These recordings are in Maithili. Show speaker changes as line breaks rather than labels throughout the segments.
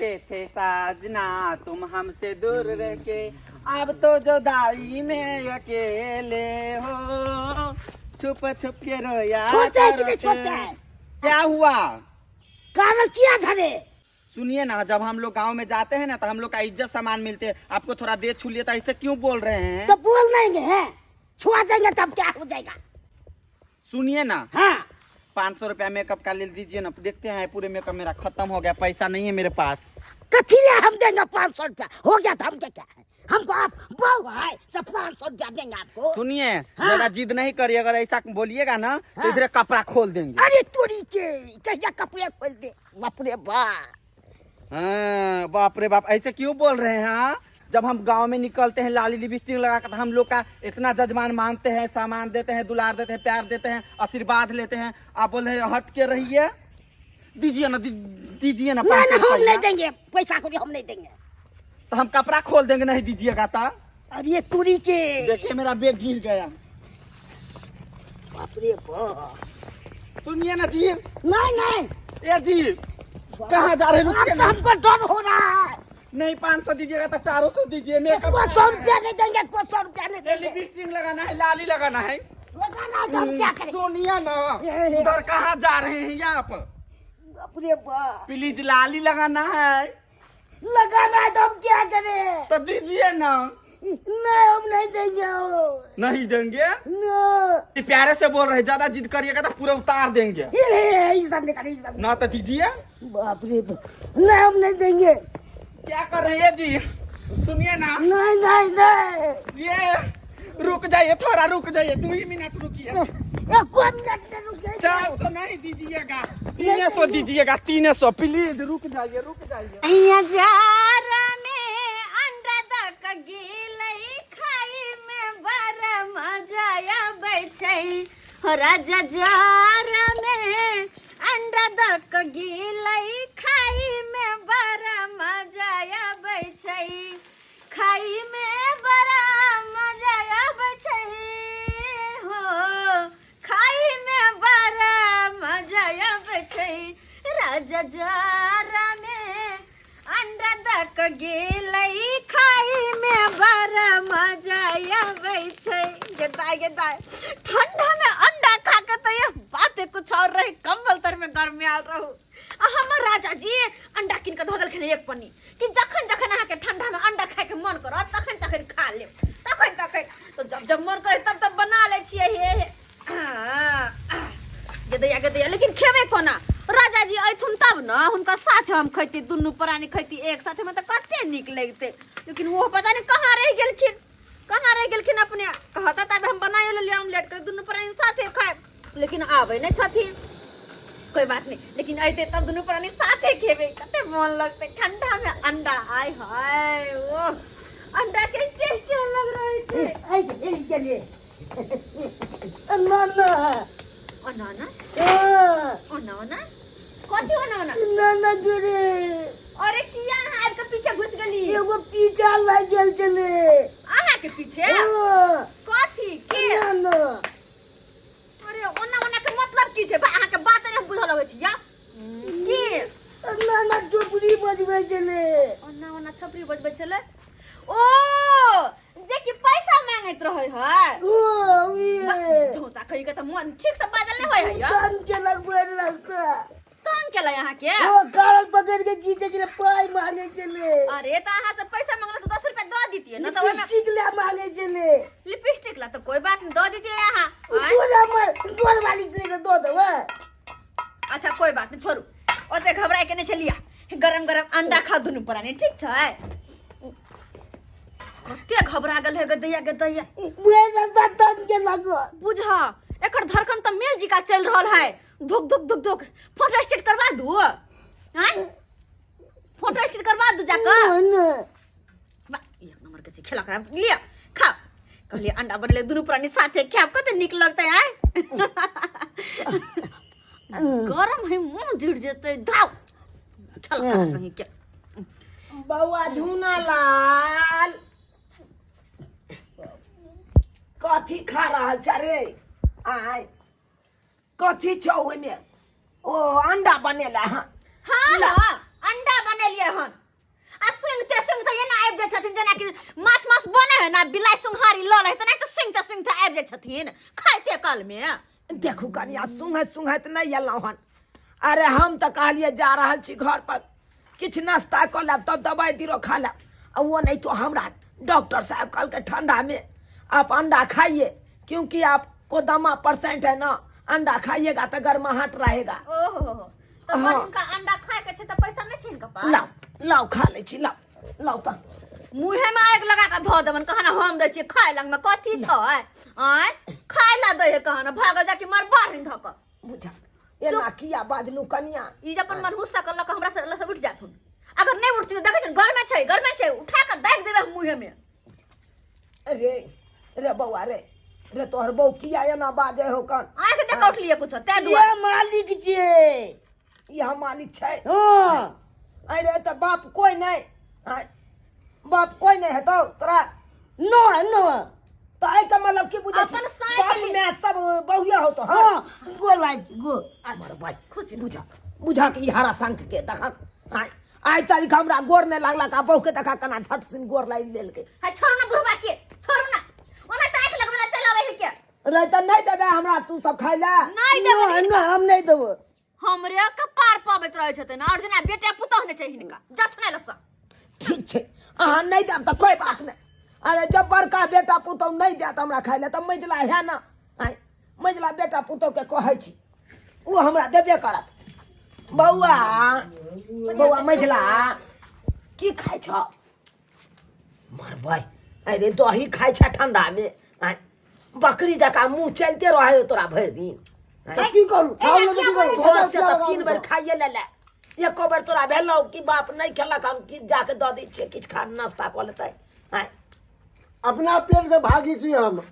थे साजना तुम हमसे दूर रह के, अब तो जुदाई में अकेले हो, छुप छुप के रोया
छोड़ते हैं कि नहीं
करते।
छोड़ते हैं?
क्या हुआ?
कारण किया धरे?
सुनिए ना, जब हम लोग गांव में जाते हैं ना तो हम लोग का इज्जत सामान मिलते हैं। आपको थोड़ा दे छू लिया तो ऐसे क्यों बोल रहे हैं?
तो बोल नहीं है, छुआ देंगे तब क्या हो जाएगा?
सुनिए ना।
हाँ।
500 रुपया मेकअप का ले दीजिए ना, देखते हैं पूरे मेकअप मेरा खत्म हो गया, पैसा नहीं है मेरे पास।
कथी ले हम देंगे 500 रुपया? हो गया तो हमको क्या है, हमको आप बहु है सब 500 रुपया देंगे आपको।
सुनिए।
हाँ।
ज्यादा जिद नहीं करिए, अगर ऐसा बोलिएगा ना तो
हाँ।
इधर कपड़ा खोल देंगे।
अरे तोरी के कहिया कपड़े खोल दे, बाप रे बाप।
हाँ, बाप रे बाप, ऐसे क्यों बोल रहे हैं? हाँ, जब हम गांव में निकलते हैं लाली लिपस्टिक लगा कर, हम लोग का इतना जजमान मानते हैं, सामान देते हैं, दुलार देते हैं, प्यार देते हैं, आशीर्वाद लेते हैं, आप बोल रहे हैं हट के रहिए। दीजिए ना, दीजिए ना
ना,
500
ना, हम
रुपया।
नहीं देंगे पैसा को, हम नहीं देंगे।
तो हम कपड़ा खोल देंगे, नहीं दीजिएगा तो।
अरे तुरी के
देखिए मेरा बैग गिर गया।
बाप रे बाप।
सुनिए ना जी।
नहीं नहीं।
ए जी कहाँ जा रहे हैं? रुकिए
अब
ना।
हमको डर हो रहा है।
नहीं 500 दीजिएगा तो 400 दीजिए। मेकअप
को 100 रुपया नहीं देंगे, को 100 रुपया नहीं देंगे।
लिपस्टिक लगाना है, लाली लगाना है।
लगाना है तो हम क्या करें?
सुनिए ना, उधर कहाँ जा रहे हैं आप?
बाप रे बाप।
प्लीज लाली लगाना है।
लगाना है तो हम क्या करें?
तो दीजिए ना।
नहीं हम नहीं देंगे। वो।
नहीं देंगे?
ना।
ये प्यारे से बोल रहे हैं, ज्यादा जिद करिएगा तो पूरा उतार देंगे।
ये, ये, ये सब निकाल, ये सब।
ना तो दीजिए।
बाप रे बाप। नहीं हम नहीं देंगे।
क्या कर रहे हैं जी? सुनिए ना।
नहीं नहीं नहीं।
ये रुक जाइए, थोड़ा रुक जाइए, 2 ही मिनट रुकिए।
ए, कोई मिनट नहीं रुक जाइए।
400 नहीं दीजिएगा, 300 दीजिएगा, 300 प्लीज। रुक जाइए, रुक जाइए।
हजार में अंडा दऽ कऽ गेलै, खाइ में बड़ा मजा आबै छै। हो राजा जार में अंडा दऽ कऽ गेलै, खाइ में बड़ा मजा आबै छै, खाइ में बड़ा मजा आबै छै, हो खाइ में बड़ा मजा आबै छै। राजा जार में अंडा दऽ कऽ गेलै, खाइ में बड़ा मजा आबै छै। गे दाय, गे दाय, ठंडा में अंडा खा के तो ये बाते कुछ और रही, कंबल तर में गर्मी आल रहू। आ हमर राजा जी अंडा कीन के धऽ देलखिन एक पन्नी कि जखन जखन अहाँके ठंडा में अंडा खाय के मन करत तखन तखन खा लेब, तखन तखन तो जब जब मन करे तब तब बना लै छियै। हे हे गेदैया गेदैया, लेकिन खेबै कोना? राजा जी अयथुन तब न हुनका साथे हम खैती, दुनू प्राणी खैती एक साथे में तो कते नीक लगते। लेकिन वो पता नहीं कहाँ रह गेलखिन, कहाँ रह गेलखिन। अपने कहता तब हम बनाइयो लेलियै ऑमलेट के, दुनू प्राणी साथे खायब, लेकिन आबै नहि छथिन। कोई बात नहीं, लेकिन अयते तब दुनू प्राणी साथे खेबै, कते मन लगते ठंडा में अंडा। आय हाय, ओ अंडा के टेस्ट अलग रहै छै।
आइ गेलियै ना ना।
ओना ओना?
हाँ।
ओना ओना कथी ओना ओना?
ना ना गुरे।
अरे किया अहाँ आबि के पीछे घुस गेली?
एगो पीछा लागि गेल छलै।
अहाँ के पीछे?
हाँ।
कथी के?
ना ना।
अरे ओना ओना के मतलब की छै बा? अहाँ के बात नहि हम बुझऽ लगै छी या की?
ना ना टोपरी बजबै छलै।
ओना ओना थपड़ी बजबै छलै? ओ जे कि पैसा मांगैत रहै है?
ओ उहे।
झोसा खइ के त मन ठीक से बाजल नहि होइ है या?
तंग केलक भरि रास्ता।
तंग केलै अहाँ के?
ओ कागज पकड़ के घीचै छलै, पाइ मांगै छलै।
अरे त अहाँ से पैसा मांगल त 10 रुपया दऽ दितियै न त ओहिमे।
लिपस्टिक ला मांगै छलै।
लिपस्टिक ला त कोई बात नहीं, दऽ दितियै अहाँ। आँय?
तोर हमर तोर वाली छलै तऽ दऽ देबै।
अच्छा कोई बात नहीं, छोड़ू, ओते घबराय के नहीं छै। लिया गरम गरम अंडा खा दुनू प्राणी, ठीक छै? कते घबरा गेल है गदैया गदैया।
भरि रास्ता तंग केलक।
बुझ एकर धड़कन तऽ मेल जिका चलि रहल है, धुक धुक धुक धुक। फोटो स्टेट करवा दू? आँय, फोटो स्टेट करवा दू जाकऽ?
ना ना।
बा, एक नंबर के छै खेला खराब। लिया खा, कहलिए अंडा बनले दुनू प्राणी साथे खायब, कते नीक लगतै। आय गरम है, मुंह जुड़ जेतै। धाउ खेला खराब कहीं के।
बौआ झूना लाल, कथी खा रहल छ रे? आय, कथी छौ ओहिमे? ओ अंडा बनेला? हाँ।
हाँ हाँ, अंडा बनेलियै हन आ सुंघते सुंघते एना आबि जाइ छथिन जेनाकि माछ मास बने है ना बिलाइ सुंघारी लऽ लै तेनाहिते सुंघते सुंघते आबि जाइ छथिन खाइते कालमे।
देखू कनिया, सुंघैत सुंघैत नहि एलहुँ हन। अरे हम तऽ कहलियै जा रहल छी घर पर, किछु नाश्ता कऽ लेब तब दवाइ बीरो खा लेब। आ ओ नहि तो हमरा डॉक्टर साहब कहलकै ठंडा में आप अंडा खाइए, क्योंकि आपको दमा परसेंट है ना, अंडा खाइएगा तो गर्माहट रहेगा।
ओहो, तऽ
हाँ।
बड़ हिनका अंडा खाय के छै तऽ पैसा नहि छै हिनका पास।
लाओ लाओ, खा लै छी, लाओ लाओ तऽ।
मुँहे में आगि लगा कऽ धऽ देबनि। कहना हम दै छियै खाय लग में कथी छै? आँय, खाय ला दै है कहना भागल जाके मरबा हिन धऽ कऽ।
बुझा एना किया बाजलू कनिया?
ई जे अपन मनहूसा कर लऽ कऽ हमरा से लऽ से उठि जाथुन। अगर नहि उठथिन तऽ देखै छियनि घरमे छै, घरमे छै, उठा कऽ दागि देबै हम मुँहे में।
रे रे बौआ, रे रे, तोहर बहू किया एना बाजै हो कन?
आँखि देख कऽ उठलियै कुछो तैं
ये
दुआरे।
मालिक जे
यहाँ मालिक छै।
हाँ।
अरे तऽ बाप कोइ नहि? आँय, बाप कोइ नहि हेतौ तोरा?
न न।
तऽ एहिके मतलब की बुझै छी?
अपन साइकिल-
बाप माय सब बहुए होतो? हाँ।
हाँ, गो लाइट गो।
मर भाई, खुशी बुझा बुझा के ई हरा शंख के देखक। आय आइ तारीख हमरा गोर नहि लागलक आ बहू के देखा केना झट सिन गोर लागि लेलकै।
है छोड़ू ना बुढ़वा के, छोड़ू ना। ओना तऽ आँखि लगबै चलि आबै है के।
रे तऽ नहि देबै हमरा तू सब खाइ लए?
नहि देबै।
न न, हम नहि देबो।
हमरे कपार पबैत रहै छथिन और जेना बेटा पुतोह नहि छै हिनका जथने लसँ।
ठीक छै, अहाँ नहि देब तऽ कोइ बात नहि। अरे जब बड़का बेटा पुतहु नहि देत हमरा खाइ लए तऽ मझिला है ना? आँय, मझिला बेटा पुतहुके कहै छी, ओ हमरा देबे करत। बौआ बौआ मझिला, की खाइ छ? मरबै, अरे दही खाइ छ ठंडामे? आँय, बकरी जकाँ मुँह चलिते रहै तोरा भरि दिन।
तऽ की करू? खाउ ने तऽ की करू?
घर से तऽ 3 बेर खाइए ले ले, एको बेर तोरा भेलौ कि बाप नहि खेलक हन, कि जाके दऽ दै छियै किछु खा नाश्ता कऽ लेतै? आँय,
अपना पेट से भागी छी हम,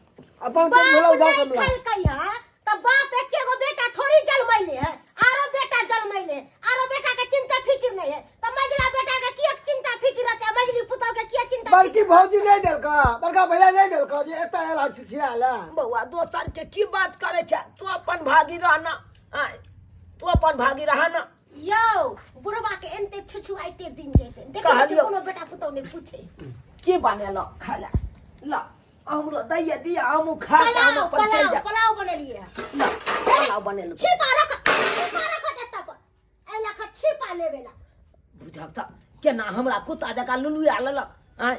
अपन पेट भेलौ
बाप
जा
नहीं
कमला
खेलकै है त बाप एके गो बेटा थोड़ी जन्मैले है, आरो बेटा जन्मैले, आरो बेटा के चिंता फिक्र नहीं है त मझिला बेटा के किया चिंता फिक्र रहते? मझिली पुतोह के किया चिंता?
बड़की भौजी नहीं देलका, बड़का भैया नहीं देलका जे एतऽ आयल हन छिछिया लए।
बौआ, दोसर के की बात करै छै? तू अपन भागी रह ना। आँय, तू अपन भागी रह ना।
यौ बुढ़वा के एनते छुछुआइते दिन जैते देखै छियै,
कहलियौ।
कोनो बेटा पुतोह नहीं पूछे।
की बनेलौ खाय लए? ल हमरो दैये दिया, हमहूँ खा के हम
पुलाव
अपन चलि
पुलाव
जायब।
पुलाव बनेलिए है।
ल पुलाव बनेलहुँ।
छिपा रख, छिपा रख देता पर एहि लखा छिपा लेबेला।
बुझक तऽ केना हमरा कुत्ता जकाँ लुलुआ लेलक? आँय,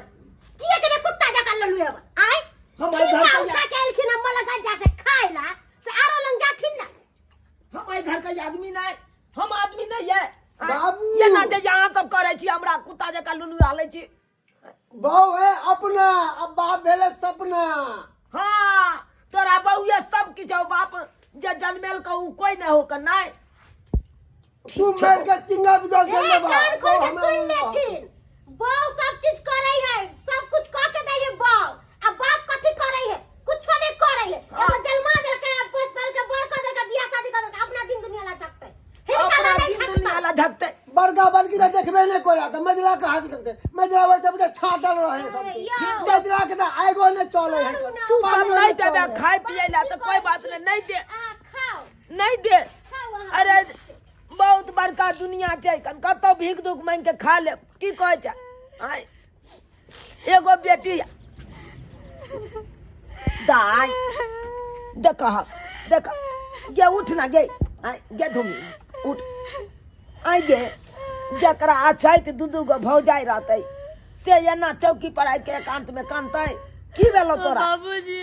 किए के कुत्ता जकाँ ललुए आय?
हम एहि घर
छिपा
के
उठा के एलखिन हम मलगंजा से खाय ला से आरो लंग जाथिन ना।
हम एहि घर के आदमी नहीं, हम आदमी नहीं है? आँय,
बाबू।
एना जे अहाँ सब करै छी, हमरा कुत्ता जकाँ लुलुआ लै छी।
बहु है अपना, अब बाप भेले सपना।
हाँ, तोरा बहुए सब किछु हौ, बाप जे जनमेल के उ कोई नहीं हो के नहीं।
तू मेर के चिंगा बिदल
ए,
चल बा।
कान खोल
बहु
के
हमरा
सुन
नहीं बा।
लेथिन, बहु सब चीज करे है, सब कुछ कह के दै है बहु। आ बाप कथी करे है? कुछो नहीं करे है। एगो जन्मा देलकै, आ पोस पाल के बड़ कर देलकै, बियाह शादी कर देलकै, अपना दिन दुनिया ला झकतै, हिनका
अपना
ला नहीं
दिन
झकतै।
दुनिया ला झकतै।
बड़का बड़की तऽ देखबे नहीं करे तऽ मझिला कहाँ से देखते? मझिला वैसे बुझे छाटल रहे सब चीज।
यौ।
मझिला के तऽ आगो नहीं चले है,
छोड़ू ना।
तू सब
पानियो
नहीं
नहीं
देबे
चले है।
खाय पिए ला तऽ
की
कोई बात
कहै
नहीं, नहीं दे।
छी? अहाँ खाओ।
नहीं दे।
खाओ अहाँ।
अरे बहुत बड़का दुनिया छै, कन कतौ भीख दुख मांगि के खा लेब, की कहै छै? आँय, एगो बेटी दाय देख देख गे, उठ ना गे। आँय गे धुमी, उठ। आँय गे, जकरा अछैत दू दू गो भौजाइ रहतै से एना चौकी पर आबि के एकांत में कानतै? की भेलौ तोरा?
बाबूजी,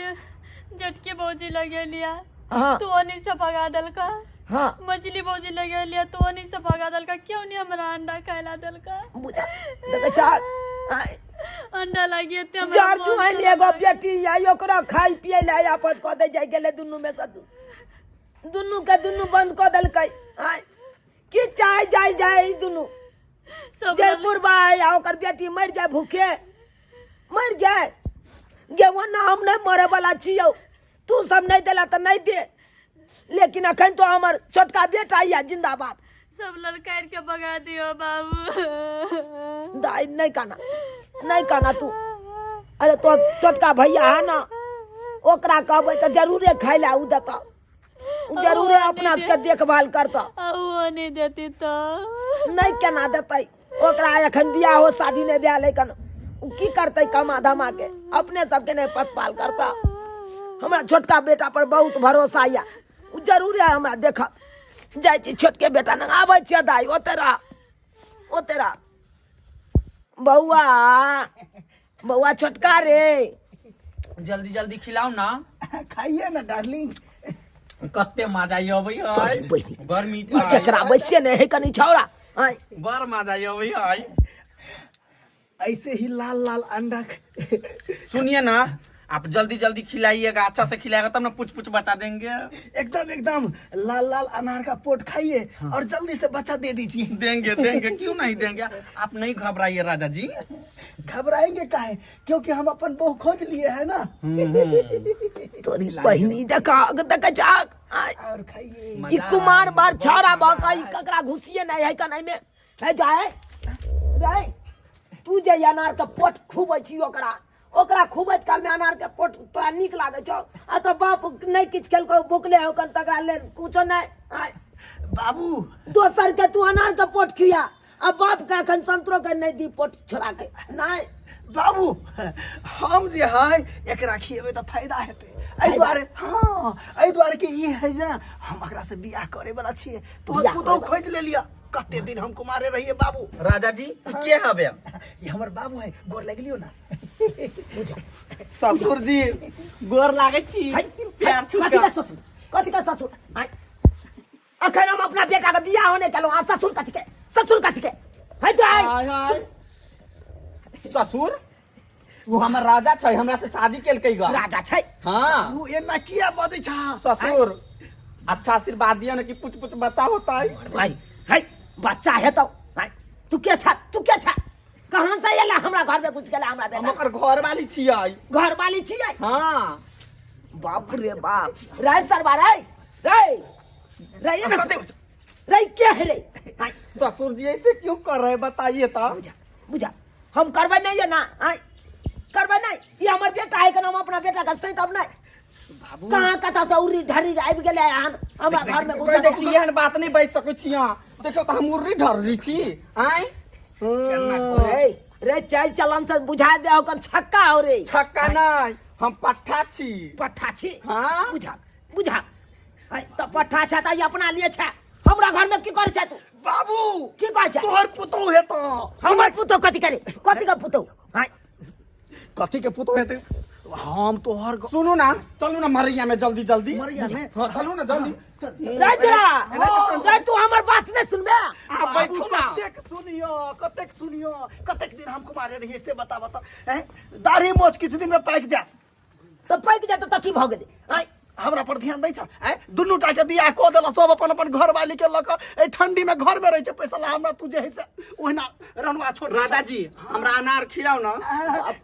झटके भौजी लगेलिया
हाँ।
तो ओनी से भगा देलका।
हाँ।
मछली भौजी लगेलिया तो ओनी से भगा देलका। क्यों नहीं हमरा अंडा खाइला देलका?
बुझा देखै छ? आँय,
अंडा लागी एते हमरा
जर
मोन
जुआइन
करऽ
एगो
लागल।
बेटी आई, ओकरा खाइ पियै लए आफत कऽ दै जाइ गेलै। दुनू में से दुनू के दुनू बंद कऽ देलकै। आँय, की चाहे जाय जाय ई दुनू
सब
जे बुढ़बा है आ ओकर बेटी मरि जाय, भूखे मरि जाय गे। ओना हम नहि मरे वाला छियौ। तू सब नहीं देला तऽ नहीं दे, लेकिन अखन तो हमर छोटका बेटा यऽ जिंदाबाद।
सब लड़का के भगा दियो बाबू।
दाई, नहीं काना, नहीं काना तू। अरे तो छोटका भैया है ना, ओकरा कहबै तऽ जरूरे खाइ लए उ देतौ। जरूरे अपना सबके देखभाल करता।
आ वो नहीं देती तो
नहि केना देतै ओकरा, एखन बियाहो शादी नहि भेल है कन, ओ की करतै कमा धमा के? अपने सबके नहि पतपाल करता। हमरा छोटका बेटा पर बहुत भरोसा यऽ, ओ जरूरे हमरा देखत। जाइ छी छोटके बेटा लग, आबै छियै दाइ। ओते रह, ओते रह। बौआ, बौआ छोटका रे।
जल्दी जल्दी खिलाओ ना।
खाइए ना डार्लिंग।
कते मजा अबै है, बड़ मीठ।
ई केकरा बैसे नहि है कनी छौड़ा आँय।
बड़ मजा अबै है।
ऐसे ही लाल लाल अंडा।
सुनिए ना, आप जल्दी जल्दी खिलाइएगा, अच्छा से खिलाएगा तब ना पुछ पुछ बचा देंगे।
एकदम एकदम, लाल लाल अनार का पोट खाइए और जल्दी से बच्चा दे दीजिए।
देंगे देंगे, क्यों नहीं देंगे? आप नहीं घबराइए राजा जी।
घबराएंगे काहे? क्योंकि हम अपन बहू खोज लिए है ना।
तोरी बहिनी, देखा देख जाग आँय।
और खाइए।
ई कुमार बार छौड़ा भऽ कऽ ई ककरा घुसिए नहि है कन एहिमे है जाए रे। तू जे अनार के पोट खुबै छी, ओकरा ओकरा खुबैत काल में अनार के पोट तोरा नीक लागै छौ, आ तो बाप नहि किछु खेलकौ, भुखले हो कन, तकरा लेल कुछो नहि आँय।
बाबू,
दोसर के तू अनार के पोट खिया आ बाप के अखन संतरो के नहि दी पोट छोड़ा के नहि।
बाबू, हम जे है एकरा खिएबै तऽ फायदा हेतै, एहि दुआरे। हाँ, एहि दुआरे कि ई है जे हम एकरा से बियाह करे वाला छियै। तोहर
बियाह
पुतहु
करे।
खोजि लेलियै। कते दिन हम कुमारे रहिए बाबू।
राजा जी, ई के हबे?
ई हमर बाबू है, गोर लगलियो ना।
ससुर जी, गोर लागे छी। प्यार छू।
कथी का ससुर? कथी का ससुर? आँय। अखन हम अपना बेटा के बियाह होने केलहुँ आ ससुर कथी के, ससुर कथी के है जो आइ।
आय आय ससुर, वो हमर राजा छै, हमरा से शादी केलकै गा।
राजा छै?
हाँ।
तू एना किया बजै छह?
ससुर, अच्छा आशीर्वाद दिया ना कि पुछ पुछ बच्चा होता है।
भाई है बच्चा है तो भाई, तू के छा? तू के छा? कहाँ से एला? हमरा घर में घुस गेला हमरा
हम
बेटा।
ओकर घर वाली छियै।
घर वाली छियै?
हाँ।
बाप रे बाप, रे सरवा, रे रे रे रे रे, के है रे? आय,
ससुर जी, ऐसे क्यों कर रहे हैं, बताइए तो।
बुझा बुझा, हम करबै नहीं है ना। आय, करबै नहीं। ई हमर बेटा है के हम अपना बेटा के सैतब नहीं।
बाबू,
कहाँ कतऽ से उड़ी ढरी आबि गेलै हन हमरा घर में
कहि दै
घुसल।
छी, एहन बात नहीं बाजि सकै छी अहाँ। देखियौ तऽ हम उर्री ढरली छी आँय।
रे रे, चाल चलन से बुझा दे कन छक्का हो रे।
छक्का नहीं, हम पट्ठा छी।
पट्ठा छी?
हाँ।
बुझा बुझा। आय, तऽ पट्ठा छै तऽ ई अपना लिए छै, हमरा घर में की करै छै तू?
बाबू,
की कहै छै?
तोहर पुतहु हेतौ।
हमर पुतहु कथी करे? कथी के पुतहु? आय।
कथी के पुतहु हेतै? हम तोहर
सुनू ना, चलू ना मरैया में जल्दी जल्दी।
मरैया में?
हाँ, चलू ना जल्दी।
रे जोड़ा रे, तू हमर बात नहीं सुनबे?
आप बैठू ना।
कतेक सुनियो, कतेक सुनियो? कतेक दिन हम कुमारे रहिए से बता बता। हैं, दाढ़ी मोछ किछु दिन में पाकि जायत।
तऽ पाकि जेतौ तऽ की भऽ गेलै? आय।
हमरा पर ध्यान दै छ? आँय, दुनू टा के बियाह कऽ देलक, सब अपन अपन घर वाली के लऽ कऽ एहि ठंडी में घर में रहै छै। पैसा ला हमरा, तू जे है से ओहिना रनुआ छोड़।
राजा जी, हमरा अनार खिलाओ ना।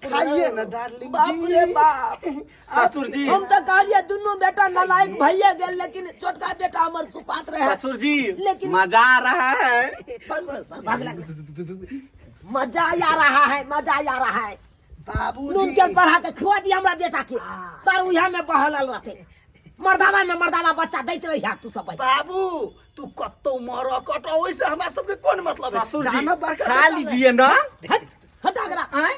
खाइए ना डार्लिंग।
बाप रे बाप।
ससुर जी।
हम तऽ कहलियै दुनू बेटा नालायक भइए गेल, लेकिन छोटका बेटा हमर सुपात्र है।
ससुर जी,
लेकिन-
मजा आ रहा है।
भाग लग, मजा आ रहा है, मजा आ रहा है।
बाबूजी,
नून तेल बढ़ा के खुआ दिया हमरा बेटा के, सर उहे में बहलल रहते, मर्दाना में मर्दाना बच्चा दैत रही तू सब।
बाबू, तू कतौ मर कटौ, ओहिसे हमरा सबके कोन मतलब है?
ससुर जी,
जाना बड़का
खा
बेटा है।
लीजिए ना।
हट हटा करा।
आँय।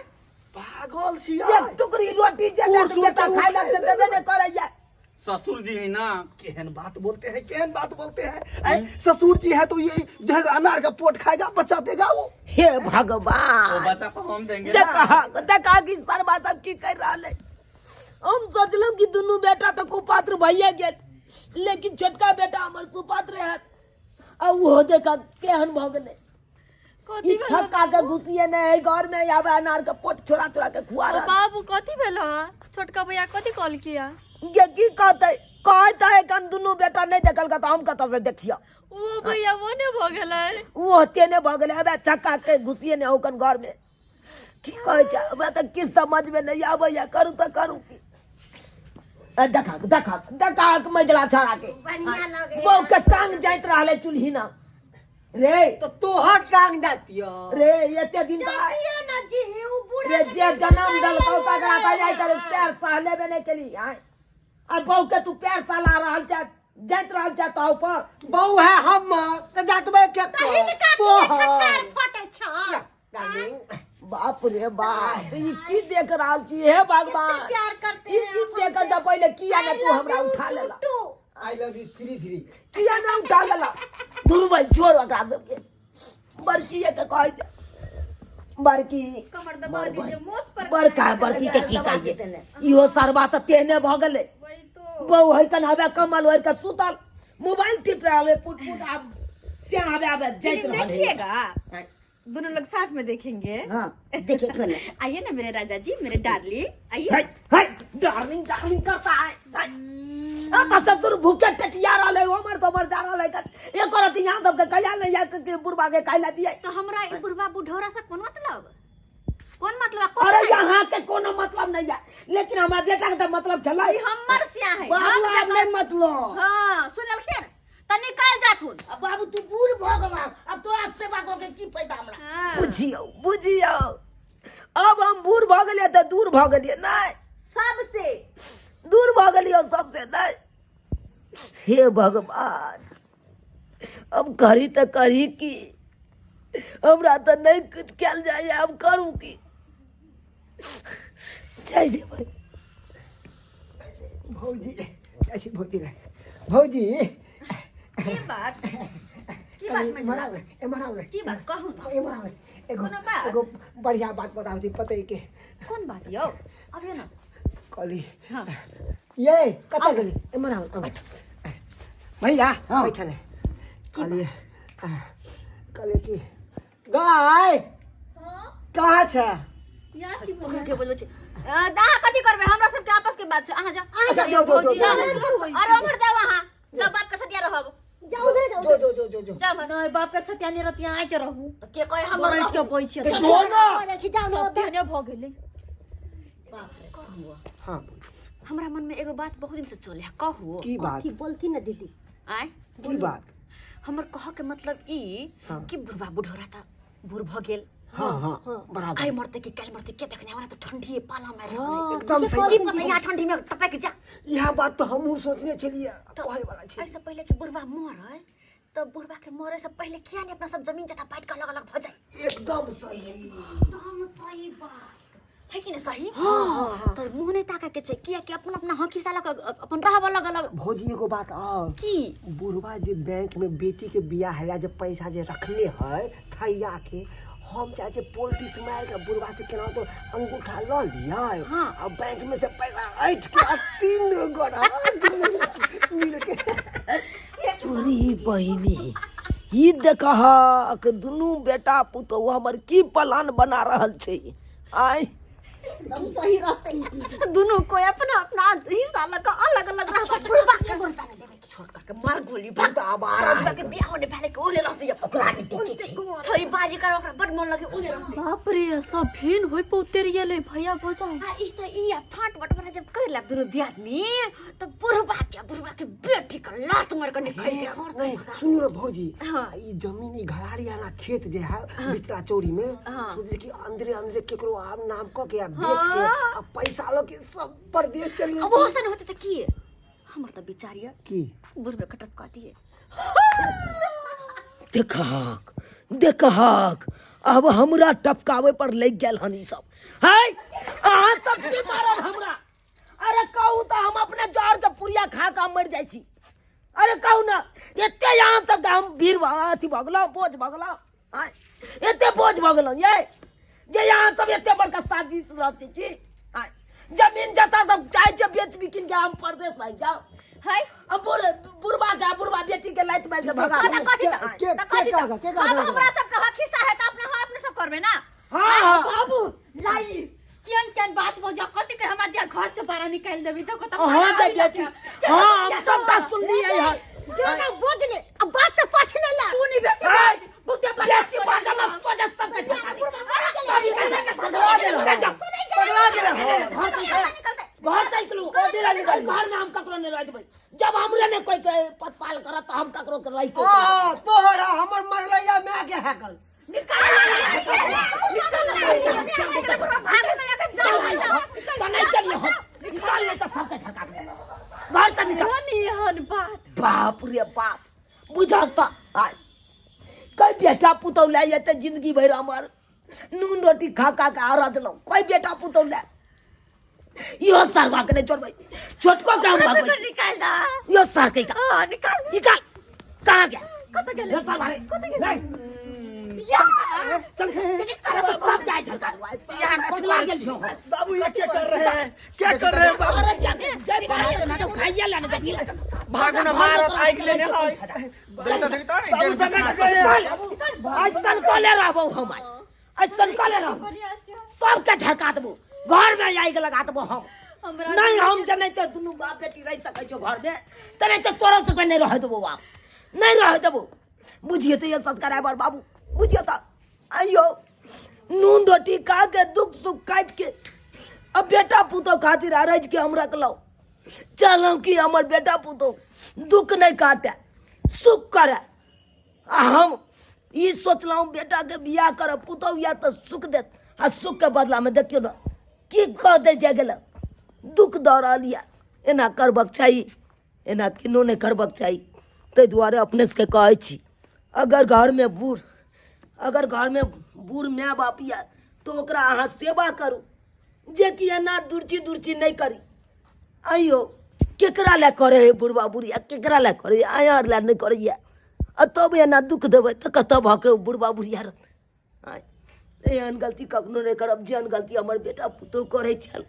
पागल छी।
एक टुकड़ी रोटी जे
उड़
बेटा
सुड़
खाइ ला से देबे नहीं करैया।
ससुर जी है ना।
केहन बात बोलते हैं, केहन बात बोलते हैं? ऐ, ससुर जी है तो ये जो है अनार का पोट खाएगा, बच्चा देगा वो।
हे
वो
भगवान।
बच्चा तो हम देंगे ना।
देखा देखा कि सरबा सब की कर रहल है। हम सोचलहुँ कि दुनू बेटा तऽ कुपात्र भइए गेल, लेकिन छोटका बेटा हमर सुपात्र है आ ओहो देखा केहन भऽ गेलै।
कथी
ई
भेल?
छक्का के घुसिए नहि है घर में, आबे अनार के पोट छोड़ा छोड़ा के खुआ रहल।
बाबू, कथी भेल ह? छोटका भैया कथी कॉल किया?
गे, की कहतै? कहतै एखन दुनू बेटा नहि देखलकै तऽ हम कतऽ से देखियौ?
वो भैया वो ने भऽ गेलै।
ओ तेने भऽ गेलै। अबे छक्का के घुसिए नहि होकन घर में। की कहै छै, हमरा तऽ किछु समझमे नहि आबैया, करू तऽ करू की? ए, देखा देखा देखा मजला छड़ा के।
बढ़िया लगैया।
बहू के टांग जाइत रहलै चूल्ही ना रे।
तो तोहर टांग जातियो
रे एते दिन का
जातियो ना जी, उ बूढ़ा
रे
के
जे जन्म देलकौ तकरा तऽ
गाड़िये
आइ तक
रहै।
पैर सहलेबे नहि केली। आँय, आ बहू के तू पैर सहला रहल छै। जाइत रहल छै तो ऊपर।
बहू है हम त जातबे के
तही ने काकी के छछार फटे छ।
डार्लिंग।
बाप रे बाप, ई की देख रहल छी हे भगवान?
कितना प्यार करते
ई
हैं
की
आप
देख
हमसे।
से पहिले किया ने
I
तू
love
हमरा
you
उठा लेला?
too.
I love you three three.
किया ने उठा लेला? दुनू भाई छोड़ ओकरा सबके, बड़की के कहै छै बड़की।
कमर दबा दीजिए, मोच पर।
बड़का बड़की के की कहिए, इहो सरबा तऽ तेहने भऽ गेलै।
वही तो।
बहु है कन हवे कमल ओढ़ के सुतल मोबाइल टिप रहल है, पुट पुट आब से आबे आबे जाइत
फिल्म
रहल है।
देखिएगा, दोनों लोग साथ में देखेंगे।
हाँ।
देखे खोल।
आइए ना मेरे राजा जी, मेरे डार्लिंग, आइए।
हाय हाय, डार्लिंग डार्लिंग करता है। हाय, आ त ससुर भूखे टटिया रहल है, ओमर तो मर जा रहल है। एक औरत यहाँ सबके कहिया नहीं या के बुढ़वा के खाइला दिए।
तो हमरा ई बुढ़वा बुढ़ौरा से कोन मतलब, कोन मतलब, कोन?
अरे यहाँ के कोनो मतलब नहीं है, लेकिन हमारा बेटा के तो मतलब छलै।
ई हमर सिया है।
बाबू
हम
आब नहीं मतलब।
हाँ, सुन ललखिन त निकाल जाथुन।
अब बाबू तू बूढ़ भऽ गेला, अब तोरा सेवा कऽ के की फायदा हमरा?
हाँ।
बुझियौ बुझियौ, अब हम बूढ़ भऽ गेलियै तऽ दूर भऽ गेलियै नहि?
सबसे
दूर भऽ गेलियै सबसे नहि? हे भगवान, अब करी तऽ करी की? हमरा तऽ नहि कुछ कयल जाइए, आब करू की? चलि देबै।
भौजी ऐसी भौजी रे भौजी।
की बात, की बात?
एमहर
मझला
आउ रे, एमहर आउ रे।
की बात कहू ना।
एमहर आउ रे, एगो
कोनो बात?
एगो बढ़िया बात बताउ थी पते के।
कोन बात यौ? अभी ना।
कहली।
हाँ।
ये कतऽ गेली? एमहर आउ, आउ। भैया बैठल है। कहलिए कहलिए कि गाय कहाँ छै?
यहाँ छी भैया।
के बोलबै छी अहाँ कथी करबै? हमरा सबके आपस के बात छै, अहाँ जाउ।
अच्छा, जो जो जो जो।
अरे उम्हर जाउ, अहाँ जाउ, बाप के सटिया रहब।
जाओ उधर जाओ।
जो जो जो जो जो।
जाउ उम्हर।
नहीं, बाप के सटिया नहीं रहती, आए के रहू।
तऽ के कहे हमर
बैठ के
रहू?
बैठ
ते जो ना।
जाओ ना
सब
उधर।
तेहने भऽ गेलै।
हाँ।
हमरा मन में एगो बात बहुत दिन से चले है, कहू?
की बात?
कथी बोलती ना दीदी?
आय?
की बात?
हमर कह के मतलब ई
हाँ।
कि बुढ़बा बुढ़ौरा त बूढ़ भ गेल।
हाँ हाँ, बराबर।
आइ मरते कि काल्हि मरते, के देखने? हमरा त ठंडी पाला मारि रहल है।
एकदम सही।
की पता यहाँ ठंडी में टपक जा।
यह बात तो हमहूँ सोचने छलिए, कहे वाला छी।
एहिसँ पहिले कि बुढ़बा मरे, तऽ बुढ़बा के मरे से पहिले किया नहीं अपना सब जमीन जथा बांटि के अलग अलग भ जाए?
एकदम सही।
एकदम सही बात है कि नहीं? सही। हाँ, तो मुंह नहीं ताके के छै, किया कि अपन अपना हक हिस्सा लऽ कऽ अपन रहब अलग अलग।
भौजी, एगो बात और।
की?
बुढ़वा जे बैंक में बेटी के बियाह ला जे पैसा जे रखने है थैया के, हम चाहे छियै पोल्टिस मार के बुढ़वा से केना तो अंगूठा लऽ लियै।
हाँ।
आ बैंक में से पैसा ऐठ के आ तीन गोरा मिल के।
तोरी बहिनी, ई देखहक दुनू बेटा पुतोहु हमर की प्लान बना रहल छै आय।
सही रहते।
दुनू कोई अपना अपना हिस्सा लऽ कऽ अलग अलग रहब।
बुढ़बा के एगो रुपया नहीं देबे के।
छोड़ करके मार गोली, भाग।
तऽ आवारा
बुढ़बा के बियाह होने पहले के ओने रह दिया।
ओकरा के देखे छै।
थोड़ी बाजी कर, ओकरा बड मन लगे, ओने रह दिया।
बाप रे, सब भिन होई पौते रियले भैया भौजाई।
आ ई तऽ ई आ फाट बटवारा जब कर लेब दुनू दियादनी, तऽ बुढ़बा के बेटी के लात मार के निकाल दे।
नहीं, सुनू ना भौजी।
हाँ।
ई जमीन, ई घराड़ी आना खेत जे है बिचला चौरी में, सोचे कि अंदरे अंदरे केकरो आब नाम क के आ बेच के आ पैसा ल के सब परदेश चली।
अब वो सन होते तऽ की हमर तऽ विचार ये
की?
बुढ़बे के टपका दिए।
देखहक देखहक, अब हमरा टपकावे पर लागि गेल हन ई सब है। अहाँ सब की करब हमरा? अरे कहू तऽ हम अपने जड़ के पुड़िया खा कऽ मरि जाइ छी। अरे कहू ना, एते यहाँ सबके हम भीड़ अथी भऽ गेलहुँ, बोझ भऽ गेलहुँ आँय? एते बोझ भऽ गेलहुँ ये जे यहाँ सब एते बड़का साजिश रहते छी आँय? जमीन जथा सब चाहै छै बेच बिकिन के हम परदेश भागि जाउ।
है।
अब बुढ़बा के आ बुढ़बा बेटी के लाइत मारि के भगा
तऽ
देबै।
कथी तऽ
के
तऽ
के
कथी
कहलक, के
तऽ अब
कहलक?
हमरा सबके हक हिस्सा है तऽ अपना हम अपने सब करबै ना।
हाँ हाँ।
बाबू लाई केहन केहन बात बजा, कथी के हमरा दिया घर से बाहर निकाल देबी तो कत।
हाँ दे बेटी, हाँ, हम सबटा सुनलियै हन।
जो ना बोझ ले, अब बाप के पाछ ले ला।
तू नहीं बेसी
है।
बाज, बहुते
बेसी बाजल ना, सोझे सबके ठेका दे।
बुढ़बा
सब
सड़ि गेलै।
जा।
पगला गेल हो।
घर से निकलू, घर से निकलू। घर में हम ककरो नहीं रह देबै। जब हमरे ने कोई के पतपाल करत तऽ हम ककरो के रहि के
आ तोहरा हमर मरलैया माय के हैकल।
सनाई चलिए, हम निकाल ले तऽ सबके ठका दे। घर से निकल।
एहन बात।
बाप। बाप रे बाप बुझल तऽ आय कई बेटा पुतहु लए जेतै जिंदगी भरि हमर नून रोटी खा खा के आरजलहुँ कोई बेटा पुतहु लए इहो सरवा के नहीं छोड़बै छोटको के हम भगबै छी।
निकाल दा
इहो सर के का
हां निकाल
निकाल कहाँ गया
कत गेलै
रे सरवा रे
कत गेलै
नहीं
या
चल अरे तो सब जाए झटका दो पगला गेल छो
बाबू ये क्या कर रहे हैं क्या कर रहे हैं बाबू
अरे जा जा बाहर तो खाइया लाने जा
भागो ना मारत आइक लेने है देखता देखता
बाबू समझ गए
ऐसन कले रहबो हम ऐसन कले रहबो सबके झटका देबो घर में आइके लगा देबो हम नहीं हम जब नहीं तो दुनू बाप बेटी रह सकै छौ घर में तऽ नहीं तो तोरो सबके नहीं रह देबो बाप नहीं रह देबो बुझिए तो ये संस्कार है बाबू बुझिए तो आइयो नून रोटी खा के दुख सुख काट के अब बेटा पुतोह खातिर अरज के हम रखलहुँ चलहुँ कि हमर बेटा पुतोह दुख नहीं काटे सुख करे आ हम ई सोचलहुँ बेटाके बियाह करब पुतोह या तऽ सुख देत आ सुखके बदलामे देखियौ ने की कऽ दै जाय गेल दुख दऽ रहल यऽ एना करबक चाही एना किनो नहि करबक चाही ताहि दुआरे अपने सबके कहै छी अगर घरमे बूढ़ अगर घरमे बूढ़ माय बाप यऽ तऽ ओकरा अहाँ सेवा करू जेकि एना दुर्ची दुर्ची नहि करी आइयो केकरा लए करै है बुढ़बा बुढ़िया केकरा लए करै है अहाँ आर लए नहि करैया आ तब एना दुःख देबै तऽ कतऽ भऽ के बुढ़बा बुढ़िया रहतै आँय एहन गलती कखनो नहि करब जेहन गलती हमर बेटा पुतहु करै छल।